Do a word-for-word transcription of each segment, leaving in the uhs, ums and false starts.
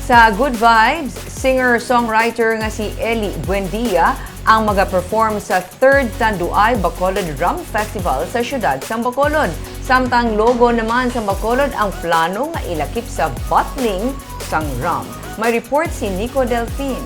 Sa Good Vibes, singer-songwriter nga si Ellie Buendia ang magaperform sa third Tanduay Bacolod Rum Festival sa siyudad sang Bacolod. Samtang logo naman sang Bacolod ang plano nga ilakip sa bottling sang rum. May report si Nico Delfin.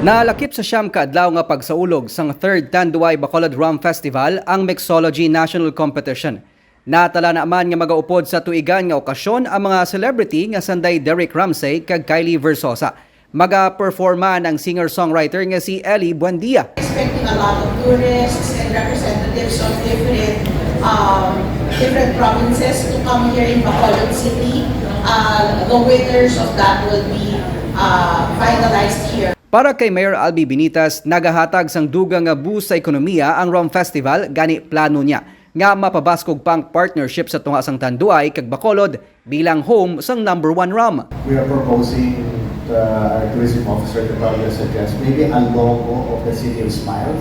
Nalakip sa siyam ka adlaw nga pagsaulog sang third Tanduay Bacolod Rum Festival ang Mixology National Competition. Natala na man nga magaupod sa tuigan nga okasyon ang mga celebrity nga sanday Derek Ramsey kag Kylie Versosa. Magaperform man ang singer-songwriter nga si Ellie Buendia. Expecting a lot of tourists and representatives of different um, different provinces to come here in Bacolod City. Uh, the winners of that will be uh, finalized here. Para kay Mayor Albee Benitez, nagahatag sang dugang nga boost sa ekonomiya ang Rum Festival, gani plano niya nga mapabaskog pa ang partnership sa tunga sang Tanduay kag Bacolod bilang home sang number one rum. We are proposing uh, our tourism officer to probably suggest maybe a logo of the City of Smiles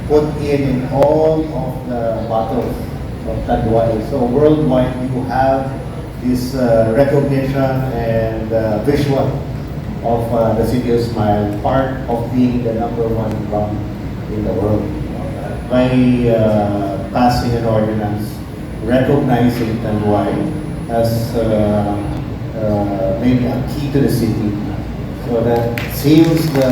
put in in all of the bottles of Tanduay. So worldwide, you have this uh, recognition and uh, visual of uh, the City of Smile, part of being the number one rum in the world. By uh, passing an ordinance recognizing Tanduay as uh, uh, maybe a key to the city, so that seals the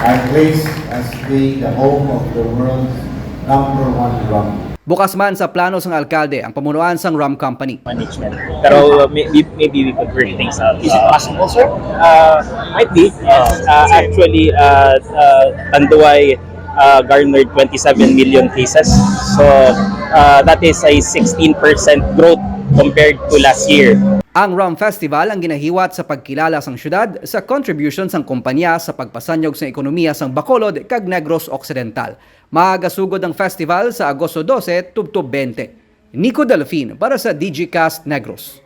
our place as being the home of the world's number one rum. Bukas man sa plano sang alkalde ang pamunuan sang rum company. Management. Pero uh, may- we- maybe we could work things out. Is it possible, sir? Uh, might be, yes. Uh, actually, uh, uh, Tanduay uh, garnered twenty-seven million cases. So, uh, that is a sixteen percent growth compared to last year. Ang Rum Festival ang ginahiwat sa pagkilala sang syudad sa contribution sang kompanya sa pagpasanyog sang ekonomiya sang Bacolod kag Negros Occidental. Magasugod ang festival sa Agosto dose tubtob twenty. Nico Delfin para sa Digicast Negros.